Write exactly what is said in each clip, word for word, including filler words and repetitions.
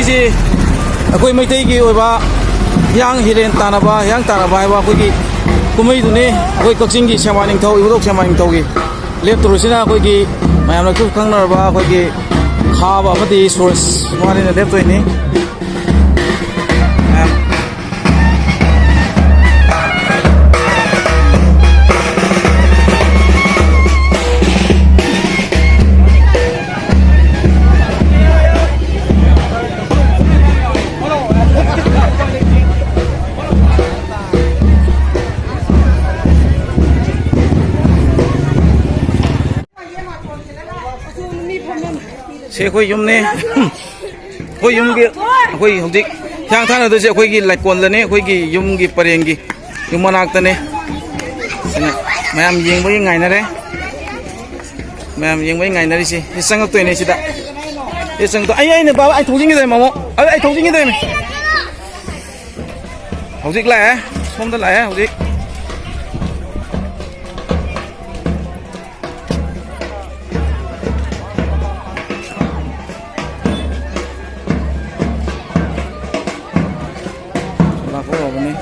ꯁꯤ ꯑꯩꯈꯣꯏ ꯃꯩꯇꯩꯒꯤ ꯑꯣꯏꯕ ꯍꯤꯌꯥꯡ ꯍꯤꯔꯦꯟ ꯇꯥꯟꯅꯕ, ꯍꯤꯌꯥꯡ ꯇꯥꯟꯅꯕ ꯍꯥꯏꯕ ꯑꯩꯈꯣꯏꯒꯤ ꯀꯨꯝꯍꯩꯗꯨꯅꯤ꯫ ꯑꯩꯈꯣꯏ ꯀꯛꯆꯤꯡꯒꯤ ꯁꯦꯝꯕꯥ ꯅꯤꯡꯊꯧ, ꯏꯕꯣꯇꯣꯛ ꯁꯦꯝꯕꯥ ꯅꯤꯡꯊꯧꯒꯤ ꯂꯦꯞꯇꯣꯔꯤꯁꯤꯅ ꯑꯩꯈꯣꯏꯒꯤ ꯃꯌꯥꯝꯅꯁꯨ ꯈꯪꯅꯔꯕ ꯑꯩꯈꯣꯏꯒꯤ ꯈꯥꯕ ꯑꯃꯗꯤ ꯁꯨꯔꯖ ꯃꯕꯥꯅꯤꯅ ꯂꯦꯞꯇꯣꯏꯅꯤ꯫ ꯃꯌꯥꯝ ꯁꯤ ꯑꯩꯈꯣꯏ ꯌꯨꯝꯅꯦ꯫ ꯑꯩꯈꯣꯏ ꯌꯨꯝꯒꯤ, ꯑꯩꯈꯣꯏ ꯍꯧꯖꯤꯛ ꯍꯤꯌꯥꯡ ꯊꯥꯟꯅꯗꯣꯏꯁꯦ ꯑꯩꯈꯣꯏꯒꯤ ꯂꯥꯏꯀꯣꯟꯗꯅꯦ, ꯑꯩꯈꯣꯏꯒꯤ ꯌꯨꯝꯒꯤ ꯄꯔꯦꯡꯒꯤ ꯌꯨꯝ ꯃꯅꯥꯛꯇꯅꯦ꯫ ꯑꯗꯨꯅ ꯃꯌꯥꯝ ꯌꯦꯡꯕꯒꯤ ꯉꯥꯏꯅꯔꯦ꯫ ꯃꯌꯥꯝ ꯌꯦꯡꯕꯒꯤ ꯉꯥꯏꯅꯔꯤꯁꯦ꯫ ꯁꯤ ꯆꯪꯉꯛꯇꯣꯏꯅꯦ ꯁꯤꯗ꯫ ꯁꯤ ꯆꯪꯉꯛꯇꯣꯏ-, ꯑꯩ, ꯑꯩꯅ, ꯕꯥꯕꯥ, ꯑꯩ ꯊꯧꯖꯤꯟꯈꯤꯗꯣꯏꯅꯦ, ꯃꯃꯣ꯫ ꯑꯩ, ꯑꯩ ꯊꯧꯖꯤꯟꯈꯤꯗꯣꯏꯅꯦ꯫ ꯍꯧꯖꯤꯛ ꯂꯥꯛꯑꯦ꯫ ꯁꯣꯝꯗ ꯂꯥꯛꯑꯦ ꯍꯧꯖꯤꯛ꯫ ꯂꯥꯛꯄ ꯍꯧꯔꯕꯅꯤ꯫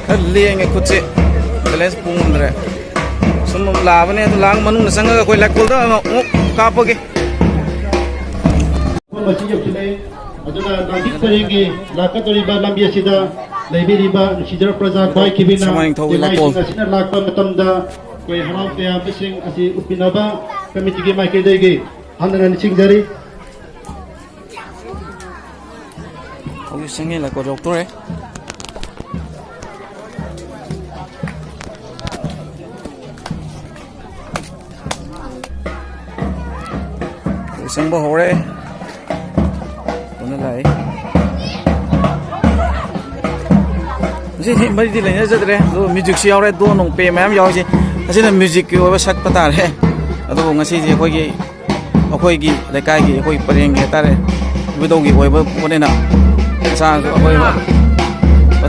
ꯈꯔ ꯂꯦꯡꯉꯦ ꯈꯨꯠꯁꯦ, balance ꯄꯨ ꯉꯝꯗ꯭ꯔꯦ꯫ ꯁꯨꯝ ꯂꯥꯛꯑꯕꯅꯦ, ꯑꯗꯨ ꯂꯥꯛ ꯃꯅꯨꯡꯗ ꯆꯪꯉꯒ ꯑꯩꯈꯣꯏ ꯂꯥꯏꯀꯣꯜꯗ ꯑꯃꯨꯛ ꯀꯥꯞꯄꯒꯦ꯫ ꯃꯐꯝ ꯑꯁꯤ ꯌꯧꯁꯤꯜꯂꯛꯏ꯫ ꯑꯗꯨꯅ ꯂꯥꯡꯕꯤꯠ ꯄꯔꯦꯡꯒꯤ ꯂꯥꯛꯀꯗꯧꯔꯤꯕ ꯂꯝꯕꯤ ꯑꯁꯤꯗ ꯂꯩꯕꯤꯔꯤꯕ ꯅꯨꯡꯁꯤꯖꯔꯕ ꯄ꯭ꯔꯖꯥ ꯈ꯭ꯋꯥꯏꯈꯤꯕꯤꯅ ꯁꯦꯡꯃꯥꯏ ꯅꯤꯡꯊꯧꯒꯤ ꯂꯥꯏꯀꯣꯜ꯫ ꯏꯃꯥꯏꯁꯤꯡ ꯑꯁꯤꯅ ꯂꯥꯛꯄ ꯃꯇꯝꯗ ꯑꯩꯈꯣꯏ ꯍꯔꯥꯎ ꯇꯌꯥꯝꯕꯁꯤꯡ ꯑꯁꯤ ꯎꯠꯄꯤꯅꯕ ꯀꯃꯤꯇꯤꯒꯤ ꯃꯥꯏꯀꯩꯗꯒꯤ ꯍꯟꯅ ꯍꯟꯅ ꯅꯤꯡꯁꯤꯡꯖꯔꯤ꯫ ꯍꯧꯖꯤꯛ ꯁꯪꯉꯦ ꯂꯥꯏꯀꯣꯜ ꯌꯧꯔꯛꯇꯣꯔꯦ꯫ ꯆꯪꯕ ꯍꯧꯔꯦ꯫ ꯀꯣꯟꯅ ꯂꯥꯛꯏ꯫ ꯉꯁꯤꯗꯤ ꯃꯔꯤꯗꯤ ꯂꯩꯅꯖꯗ꯭ꯔꯦ, ꯑꯗꯨ ꯃ꯭ꯌꯨꯖꯤꯛꯁꯨ ꯌꯥꯎꯔꯦ, ꯗꯣꯟ ꯅꯨꯡ ꯄꯦ ꯃꯌꯥꯝ ꯌꯥꯎꯔꯤꯁꯦ꯫ ꯑꯁꯤꯅ ꯃ꯭ꯌꯨꯖꯤꯛꯀꯤ ꯑꯣꯏꯕ ꯁꯛꯄ ꯇꯥꯔꯦ꯫ ꯑꯗꯨꯕꯨ ꯉꯁꯤꯁꯦ ꯑꯩꯈꯣꯏꯒꯤ, ꯑꯩꯈꯣꯏꯒꯤ ꯂꯩꯀꯥꯏꯒꯤ, ꯑꯩꯈꯣꯏ ꯄꯔꯦꯡꯒꯤ ꯍꯥꯏꯇꯥꯔꯦ, ꯏꯕꯨꯙꯧꯒꯤ ꯑꯣꯏꯕ ꯄꯣꯠꯅꯤꯅ ꯃꯁꯥꯁꯨ ꯑꯩꯈꯣꯏ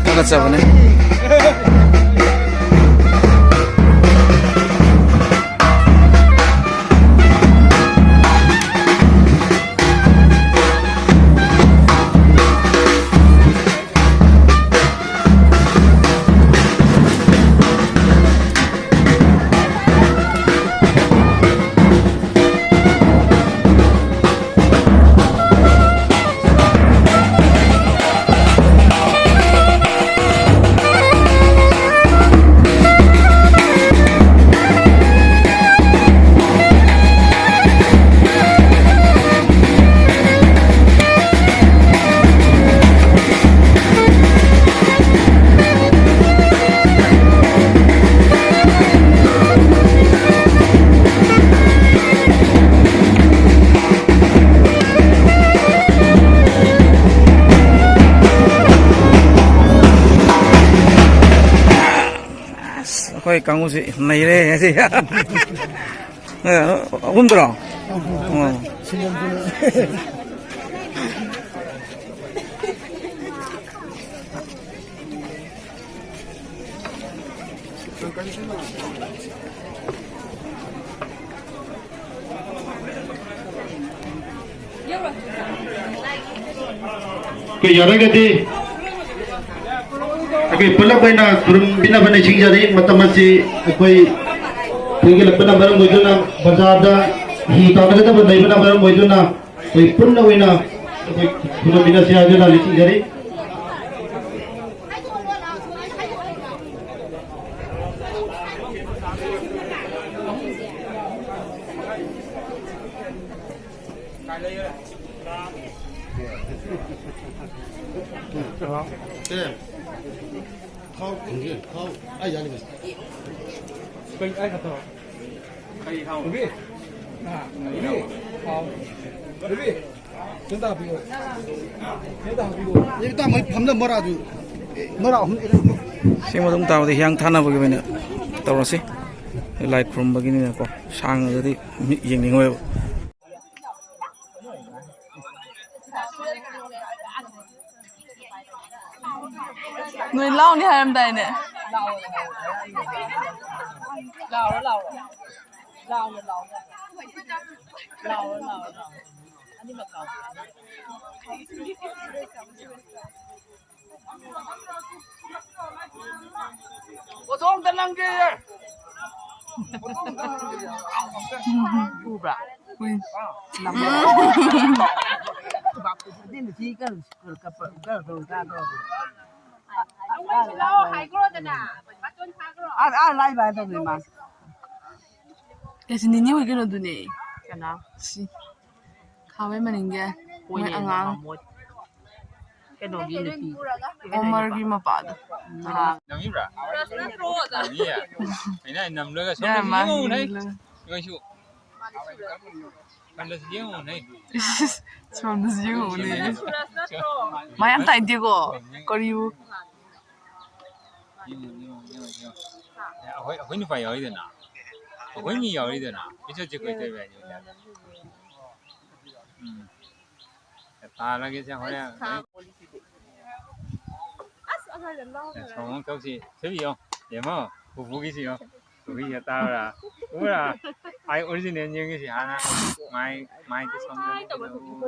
ꯊꯥꯒꯠꯆꯕꯅꯦ꯫ ꯑꯩ ꯀꯥꯡꯕꯨꯁꯤ ꯅꯩꯔꯦ ꯉꯁꯤ꯫ ꯑꯍꯨꯝꯗ꯭ꯔꯣ? ꯑꯣ꯫ ꯑꯩꯈꯣꯏ ꯌꯥꯔꯒꯗꯤ ꯑꯩꯈꯣꯏ ꯄꯨꯂꯞ ꯑꯣꯏꯅ ꯈꯨꯔꯨꯝꯕꯤꯅꯕ ꯅꯤꯡꯁꯤꯡꯖꯔꯤ꯫ ꯃꯇꯝ ꯑꯁꯤ ꯑꯩꯈꯣꯏ ꯊꯦꯡꯖꯤꯜꯂꯛꯄꯅ ꯃꯔꯝ ꯑꯣꯏꯗꯨꯅ, ꯕꯖꯥꯔꯗ ꯍꯤ ꯇꯥꯟꯅꯒꯗꯕ ꯂꯩꯕꯅ ꯃꯔꯝ ꯑꯣꯏꯗꯨꯅ, ꯑꯩꯈꯣꯏ ꯄꯨꯟꯅ ꯑꯣꯏꯅ ꯑꯩꯈꯣꯏ ꯈꯨꯔꯨꯝꯃꯤꯟꯅꯁꯤ ꯍꯥꯏꯗꯨꯅ ꯅꯤꯡꯁꯤꯡꯖꯔꯤ꯫ ꯁꯤ ꯃꯇꯨꯡ ꯇꯥꯕꯗ ꯍꯤꯌꯥꯡ ꯊꯥꯅꯕꯒꯤ ꯑꯣꯏꯅ ꯇꯧꯔꯁꯤ꯫ ꯂꯥꯏ ꯈꯨꯔꯨꯝꯕꯒꯤꯅꯤꯅꯀꯣ, ꯁꯥꯡꯉꯒꯗꯤ ꯃꯤꯠ ꯌꯦꯡꯅꯤꯡꯉꯣꯏꯕ꯫ ꯅꯣꯏ ꯂꯥꯎꯅꯤ ꯍꯥꯏꯔꯝꯗꯥꯏꯅꯦ꯫ ꯂꯥꯎꯔꯣ, ꯂꯥꯎꯔꯣ꯫ ꯂꯥꯎꯔꯣ, ꯂꯥꯎꯔꯣ꯫ ꯂꯥꯎꯔꯣ, ꯂꯥꯎꯔꯣ, ꯂꯥꯎꯔꯣ꯫ ꯑꯅꯤꯃꯛ ꯂꯥꯎꯔꯣ꯫ ꯎꯕ꯭ꯔꯥ? ꯎꯏ꯫ ꯑꯦ, ꯁꯤ ꯅꯤꯅꯦ ꯍꯣꯏ ꯀꯩꯅꯣꯗꯨꯅꯦ꯫ ꯀꯅꯥ? ꯁꯤ꯫ ꯈꯥꯕꯩ ꯃꯅꯤꯡꯒꯤ꯫ ꯃꯣꯏ ꯑꯉꯥꯡ꯫ ꯀꯩꯅꯣꯒꯤ ꯅꯨꯄꯤ꯫ ꯑꯣꯃꯔꯒꯤ ꯃꯄꯥꯗꯣ꯫ ꯅꯝꯃꯤꯕ꯭ꯔꯥ? ꯅꯝꯃꯤꯌꯦ꯫ ꯑꯩꯅ ꯅꯝꯂꯒ ꯁꯣꯝꯗꯁꯨ ꯌꯦꯡꯉꯨꯅꯦ꯫ ꯅꯣꯏꯁꯨ꯫ ꯁꯣꯝꯗꯁꯨ ꯌꯦꯡꯉꯨꯅꯦ꯫ ꯁꯣꯝꯗꯁꯨ ꯌꯦꯡꯉꯨꯅꯦ꯫ ꯃꯥ ꯌꯥꯝ ꯇꯥꯏꯗꯦꯀꯣ꯫ ꯀꯔꯤꯕꯨ꯫ ꯌꯦꯡꯉꯨ, ꯌꯦꯡꯉꯨ, ꯌꯦꯡꯉꯨ, ꯌꯦꯡꯉꯨ꯫ ꯑꯩꯈꯣꯏ ꯑꯩꯈꯣꯏ ꯅꯨꯄꯥ ꯌꯥꯎꯔꯤꯗꯅ, ꯑꯩꯈꯣꯏ ꯃꯤ ꯌꯥꯎꯔꯤꯗꯅ, ꯏꯆꯠ ꯆꯠ ꯀꯣꯏ ꯇꯧꯕ ꯌꯥꯏ꯫ ꯎꯝ꯫ ꯇꯥꯜꯂꯒꯦꯁꯦ ꯍꯣꯔꯦꯟ꯫ ꯑꯁ, ꯑꯉꯥꯡꯗ ꯂꯥꯎꯈ꯭ꯔꯦ꯫ ꯁꯣꯝ ꯇꯧꯁꯤ꯫ ꯊꯣꯏꯕꯤ ꯌꯦꯡꯉꯣ꯫ ꯌꯦꯡꯉꯣ꯫ ꯄꯨꯄꯨꯒꯤꯁꯤ ꯌꯦꯡꯉꯣ꯫ ꯄꯨꯄꯨꯒꯤꯁꯤ ꯇꯥꯕ꯭ꯔꯥ? ꯎꯕ꯭ꯔꯥ? ꯑꯩ original ꯌꯦꯡꯉꯤꯁꯤ ꯍꯥꯟꯅ꯫ ꯃꯥꯏ, ꯃꯥꯏꯗꯤ ꯁꯣꯝꯗ ꯍꯥꯏ ꯇꯧꯕ ꯂꯩꯁꯤꯜꯂꯨ꯫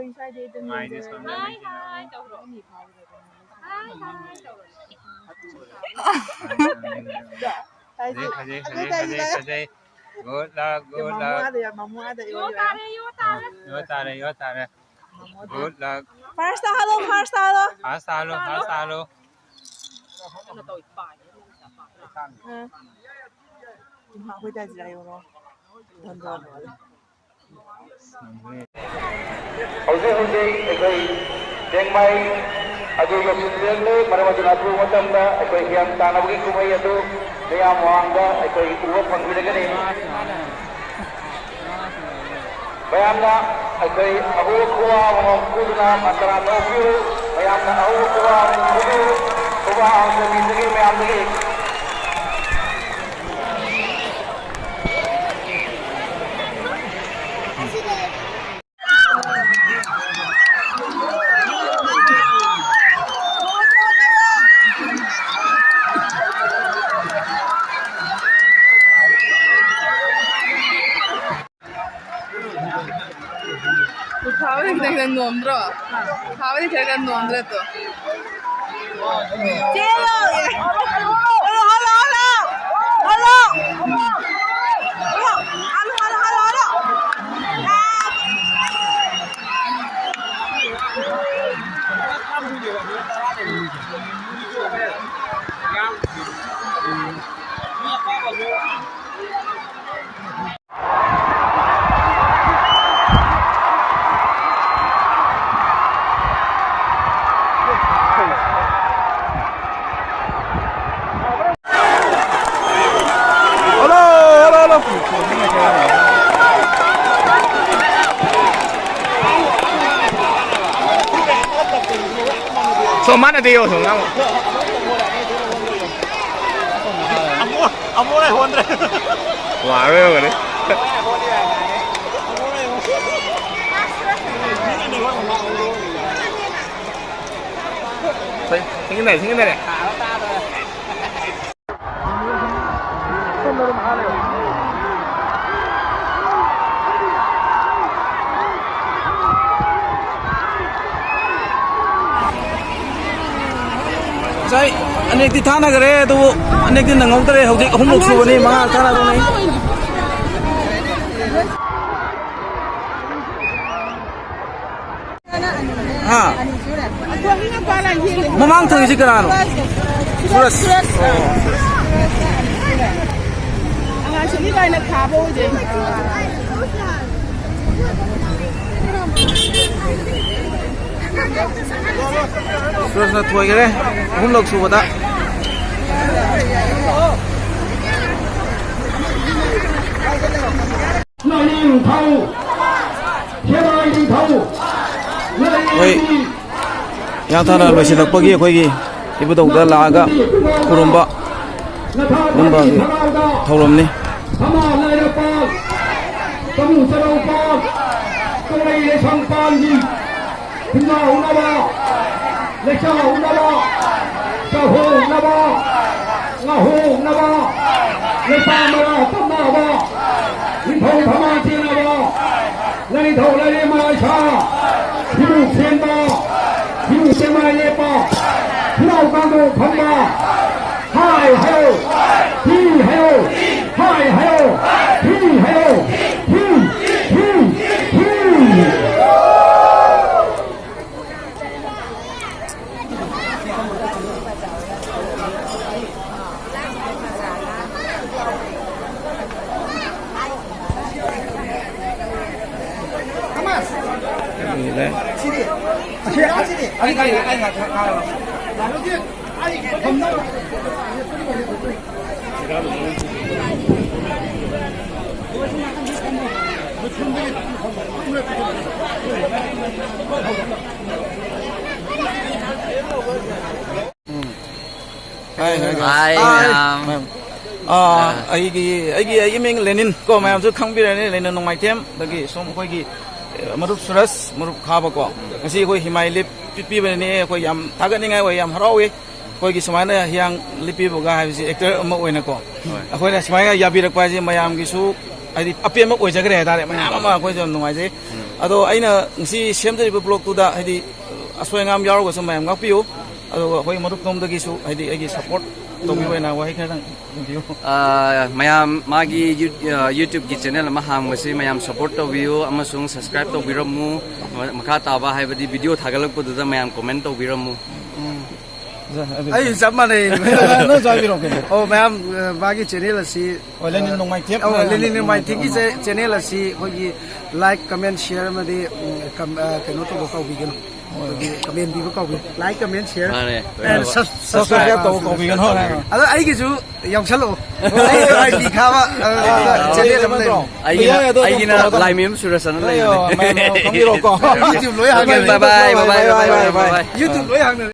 ꯃꯥꯏꯗꯤ ꯁꯣꯝꯗ ꯍꯥꯏ ꯂꯩꯁꯤꯜꯂꯨ꯫ ꯍꯥꯏ ꯇꯧꯔꯣ꯫ ꯍꯥꯏ ꯍꯥꯏ ꯇꯧꯔꯣ꯫ ꯐꯖꯩ, ꯐꯖꯩ, ꯐꯖꯩ, ꯐꯖꯩ, ꯐꯖꯩ꯫ Good luck, good luck꯫ ꯃꯃꯨ ꯑꯥꯗ ꯌꯥ, ꯃꯃꯨ ꯑꯥꯗ ꯌꯣ, ꯌꯣ꯫ ꯌꯣ ꯇꯥꯔꯦ, ꯌꯣ ꯇꯥꯔꯦ꯫ ꯌꯣ ꯇꯥꯔꯦ, ꯌꯣ ꯇꯥꯔꯦ꯫ Good luck꯫ First ꯇꯥꯍꯜꯂꯣ, first ꯇꯥꯍꯜꯂꯣ꯫ First ꯇꯥꯍꯜꯂꯣ, first ꯇꯥꯍꯜꯂꯣ꯫ ꯀꯩꯅꯣ ꯇꯧꯏ, ꯄꯥꯏ꯫ ꯑ꯫ ꯏꯃꯥ, ꯑꯩꯈꯣꯏ ꯗꯥꯖꯤꯔꯥ ꯌꯦꯡꯉꯣ꯫ ꯗꯣꯟ ꯗꯣꯟ ꯗꯣꯟ꯫ ꯍꯧꯖꯤꯛ ꯍꯧꯖꯤꯛ ꯑꯩꯈꯣꯏ ꯂꯦꯡꯃꯥꯏ ꯑꯗꯨ ꯌꯧꯁꯤꯟꯕꯤꯔꯛꯂꯦ꯫ ꯃꯔꯝ ꯑꯗꯨꯅ ꯑꯊꯨꯕ ꯃꯇꯝꯗ ꯑꯩꯈꯣꯏ ꯍꯤꯌꯥꯡ ꯇꯥꯟꯅꯕꯒꯤ ꯀꯨꯝꯍꯩ ꯑꯗꯨ ꯃꯌꯥꯝ ꯃꯃꯥꯡꯗ ꯑꯩꯈꯣꯏ ꯎꯕ ꯐꯪꯕꯤꯔꯒꯅꯤ꯫ ꯃꯌꯥꯝꯅ ꯑꯩꯈꯣꯏ ꯑꯍꯨ ꯑꯈꯨꯋꯥ ꯑꯃꯃꯝ ꯄꯨꯗꯨꯅ ꯃꯟꯇ꯭ꯔꯥ ꯇꯧꯕꯤꯌꯨ꯫ ꯃꯌꯥꯝꯅ ꯑꯍꯨ ꯑꯈꯨꯋꯥ ꯑꯃꯃꯝ ꯄꯨꯕꯤꯌꯨ꯫ ꯈꯨꯕꯥꯛ ꯑꯃ ꯆꯟꯕꯤꯖꯒꯦ ꯃꯌꯥꯝꯗꯒꯤ꯫ ꯊꯥꯕꯗꯤ ꯈꯤꯇꯪ ꯈꯤꯇꯪ ꯅꯣꯝꯗ꯭ꯔꯣ? ꯊꯥꯕꯗꯤ ꯈꯔ ꯈꯔ ꯅꯣꯝꯗ꯭ꯔꯦ ꯇꯣ꯫ ꯆꯦꯜꯂꯣ! Hello, hello, hello! Hello! Hello, hello, hello, hello! So, mana dia, so, nama? ꯋꯥꯔꯣꯏ ꯑꯣꯏꯔꯝꯒꯅꯤ꯫ ꯍꯣꯏ, ꯊꯦꯡꯃꯤꯟꯅꯔꯦ, ꯊꯦꯡꯃꯤꯟꯅꯔꯦ꯫ ꯉꯁꯥꯏ ꯑꯅꯦꯛꯇꯤ ꯊꯥꯅꯈ꯭ꯔꯦ, ꯑꯗꯨꯕꯨ ꯑꯅꯦꯛꯇꯤ ꯅꯪꯍꯧꯗ꯭ꯔꯦ꯫ ꯍꯧꯖꯤꯛ ꯑꯍꯨꯝꯂꯛ ꯁꯨꯕꯅꯤ, ꯃꯉꯥ ꯊꯥꯅꯗꯧꯅꯤ꯫ ꯍꯥ? ꯃꯃꯥꯡ ꯊꯪꯉꯤꯁꯤ ꯀꯅꯥꯅꯣ? ꯁꯨꯔꯖ꯫ ꯁꯨꯔꯖ꯫ ꯑꯣ꯫ ꯑꯉꯥꯡꯁꯤꯡꯒꯤ ꯂꯥꯏꯅ ꯊꯥꯕ ꯑꯣꯏꯗꯣꯏꯅꯤ꯫ ꯁꯨꯔꯖꯅ ꯊꯣꯏꯈꯔꯦ, ꯑꯍꯨꯝꯂꯛ ꯁꯨꯕꯗ꯫ ꯂꯥꯏꯅꯤꯡꯊꯧ, ꯁꯦꯕꯥꯏ ꯅꯤꯡꯊꯧ, ꯑꯩꯈꯣꯏ ꯂꯥꯏꯅꯤꯡꯊꯧ꯫ ꯍꯤꯌꯥꯡ ꯊꯥꯡꯅ ꯂꯣꯏꯁꯤꯜꯂꯛꯄꯒꯤ ꯑꯩꯈꯣꯏꯒꯤ ꯏꯕꯨꯙꯧꯗ ꯂꯥꯛꯑꯒ ꯈꯨꯔꯨꯝꯕ ꯑꯗꯨꯝꯕꯒꯤ ꯊꯧꯔꯝꯅꯤ꯫ ꯁꯅꯥ ꯂꯩꯔꯛꯄꯥꯜ, ꯁꯥꯃꯨ ꯆꯔꯧꯄꯥꯜ, ꯀꯪꯂꯩ ꯂꯩꯁꯪꯄꯥꯜꯒꯤ ꯊꯤꯡꯖꯥꯎꯅꯕ, ꯂꯩꯆꯥꯎꯅꯕ, ꯆꯥꯍꯣꯡꯅꯕ, ꯉꯥꯍꯣꯡꯅꯕ, ꯂꯩꯄꯥꯛ ꯃꯔꯥ ꯇꯞꯅꯕ, ꯅꯤꯡꯊꯧ ꯊꯃꯥ ꯆꯦꯟꯅꯕ, ꯂꯥꯏꯅꯤꯡꯊꯧ ꯂꯥꯏꯔꯦꯝꯃ ꯏꯁꯥ, ꯐꯤꯔꯨꯛ ꯁꯦꯟꯕ, ꯐꯤꯔꯨꯛ ꯁꯦꯟꯕ ꯂꯦꯞꯄ, ꯐꯤꯔꯥꯎ ꯀꯥꯡꯗꯣꯛ ꯐꯝꯕ, ꯍꯥꯏ ꯍꯥꯏꯌꯣ, ꯍꯤ ꯍꯥꯏꯌꯣ, ꯍꯥꯏ ꯍꯥꯏꯌꯣ, ꯍꯤ ꯍꯥꯏꯌꯣ, ꯍꯤ, ꯍꯤ, ꯍꯤ꯫ ꯎꯝ꯫ ꯍꯥꯏ, ꯍꯥꯏ, ꯍꯥꯏ꯫ ꯍꯥꯏ, ꯍꯥꯏ꯫ ꯃꯌꯥꯝ꯫ ꯃꯌꯥꯝ꯫ ꯑꯥ, ꯑꯩꯒꯤ ꯑꯩꯒꯤ ꯑꯩꯒꯤ ꯃꯤꯡ ꯂꯦꯅꯤꯟ ꯀꯣ, ꯃꯌꯥꯝꯁꯨ ꯈꯪꯕꯤꯔꯅꯤ, ꯂꯦꯅꯤꯟ ꯅꯣꯡꯃꯥꯏꯊꯦꯝ꯫ ꯑꯗꯒꯤ ꯁꯣꯝ ꯑꯩꯈꯣꯏꯒꯤ, ꯑꯦ, ꯃꯔꯨꯞ ꯁꯨꯔꯖ, ꯃꯔꯨꯞ ꯈꯥꯕ ꯀꯣ, ꯉꯁꯤ ꯑꯩꯈꯣꯏ ꯍꯤꯃꯥꯏ ꯂꯤꯞ ꯄꯤꯕꯅꯤꯅꯦ꯫ ꯑꯩꯈꯣꯏ ꯌꯥꯝ ꯊꯥꯒꯠꯅꯤꯡꯉꯥꯏ ꯑꯣꯏ, ꯌꯥꯝ ꯍꯔꯥꯎꯏ꯫ ꯑꯩꯈꯣꯏꯒꯤ ꯁꯨꯃꯥꯏꯅ ꯍꯤꯌꯥꯡ ꯂꯤꯞꯄꯤꯕꯒ ꯍꯥꯏꯕꯁꯤ ꯑꯦꯛꯇꯔ ꯑꯃ ꯑꯣꯏꯅꯀꯣ, ꯑꯩꯈꯣꯏꯅ ꯁꯨꯃꯥꯏꯅ ꯌꯥꯕꯤꯔꯛꯄ ꯍꯥꯏꯁꯦ ꯃꯌꯥꯝꯒꯤꯁꯨ ꯍꯥꯏꯗꯤ ꯑꯄꯦꯟꯕ ꯑꯣꯏꯖꯈ꯭ꯔꯦ ꯍꯥꯏꯇꯥꯔꯦ꯫ ꯃꯌꯥꯝ ꯑꯃ ꯑꯩꯈꯣꯏꯁꯨ ꯌꯥꯝ ꯅꯨꯡꯉꯥꯏꯖꯩ꯫ ꯑꯗꯣ ꯑꯩꯅ ꯉꯁꯤ ꯁꯦꯝꯖꯔꯤꯕ ꯕ꯭ꯂꯣꯛꯇꯨꯗ ꯍꯥꯏꯗꯤ ꯑꯁꯣꯏ ꯑꯉꯥꯝ ꯌꯥꯎꯔꯒꯁꯨ ꯃꯌꯥꯝ ꯉꯥꯛꯄꯤꯌꯨ꯫ ꯑꯗꯨꯒ ꯑꯩꯈꯣꯏ ꯃꯔꯨꯞ ꯇꯣꯝꯗꯒꯤꯁꯨ ꯍꯥꯏꯗꯤ ꯑꯩꯒꯤ ꯁꯞꯄꯣꯔꯠ ꯇꯧꯕꯤꯕ ꯑꯣꯏꯅ ꯋꯥꯍꯩ ꯈꯔꯗꯪ ꯊꯝꯕꯤꯌꯨ꯫ ꯑ, ꯃꯌꯥꯝ ꯃꯥꯒꯤ ꯌꯨ-, ꯑ, YouTube-ꯀꯤ ꯆꯦꯅꯦꯜ ꯑꯃ ꯍꯥꯡꯕꯁꯤ ꯃꯌꯥꯝ ꯁꯞꯄꯣꯔꯠ ꯇꯧꯕꯤꯌꯨ ꯑꯃꯁꯨꯡ ꯁꯕꯁꯀ꯭ꯔꯥꯏꯕ ꯇꯧꯕꯤꯔꯝꯃꯨ꯫ ꯃ-, ꯃꯈꯥ ꯇꯥꯕ ꯍꯥꯏꯕꯗꯤ ꯚꯤꯗꯤꯑꯣ ꯊꯥꯒꯠꯂꯛꯄꯗꯨꯗ ꯃꯌꯥꯝ ꯀꯣꯃꯦꯟ ꯇꯧꯕꯤꯔꯝꯃꯨ꯫ ꯑꯩꯁꯨ ꯆꯞ ꯃꯥꯟꯅꯩ꯫ ꯅꯪꯁꯨ ꯍꯥꯏꯕꯤꯔꯛꯑꯣ ꯀꯩꯅꯣ꯫ ꯑꯣ, ꯃꯌꯥꯝ, ꯑ, ꯃꯥꯒꯤ ꯆꯦꯅꯦꯜ ꯑꯁꯤ, ꯑꯣ, ꯂꯦꯅꯤꯟ ꯅꯣꯡꯃꯥꯏꯊꯦꯝ꯫ ꯑꯣ, ꯂꯦꯅꯤꯟ ꯅꯣꯡꯃꯥꯏꯊꯦꯝꯒꯤ ꯆꯦ-, ꯆꯦꯅꯦꯜ ꯑꯁꯤ ꯑꯩꯈꯣꯏꯒꯤ ꯂꯥꯏꯛ, ꯀꯃꯦꯟ, ꯁꯤꯌꯔ ꯑꯃꯗꯤ, ꯎꯝ, ꯀꯝ-, ꯑ, ꯀꯩꯅꯣ ꯇꯧꯕ ꯀꯥꯎꯕꯤꯒꯅꯨ꯫ ꯑꯩꯈꯣꯏꯒꯤ ꯀꯃꯦꯟ ꯄꯤꯕ ꯀꯥꯎꯕꯤ-, ꯂꯥꯏꯛ, ꯀꯃꯦꯟ, ꯁꯤꯌꯔ, ꯃꯥꯅꯦ꯫ ꯑꯦꯟ ꯁꯕ-, ꯁꯕꯁꯀ꯭ꯔꯥꯏꯕ ꯇꯧꯕ ꯀꯥꯎꯕꯤꯒꯅꯨ꯫ ꯑꯗꯣ ꯑꯩꯒꯤꯁꯨ ꯌꯥꯎꯁꯜꯂꯛꯑꯣ꯫ ꯑꯩ ꯑꯥꯏ ꯗꯤ ꯈꯥꯕ, ꯑ, ꯑꯥ, ꯆꯦꯅꯦꯜ ꯑꯃ ꯂꯩꯕꯅꯦ꯫ ꯑꯥ, ꯑꯩꯒꯤꯅ, ꯑꯥ, ꯑꯩꯒꯤꯅ ꯑꯥ, ꯂꯥꯏꯃꯌꯨꯝ ꯁꯨꯔꯁꯅ ꯑꯥ, ꯂꯩꯕꯅꯦ꯫ ꯃꯌꯥꯝ, ꯃꯌꯥꯝ ꯈꯪꯕꯤꯔꯣꯀꯣ꯫ YouTube ꯂꯣꯏ ꯍꯥꯡꯉꯦ꯫ Bye bye, bye bye, bye bye, bye bye, bye bye, bye bye꯫ YouTube ꯂꯣꯏ ꯍꯥꯡꯅꯔꯦ꯫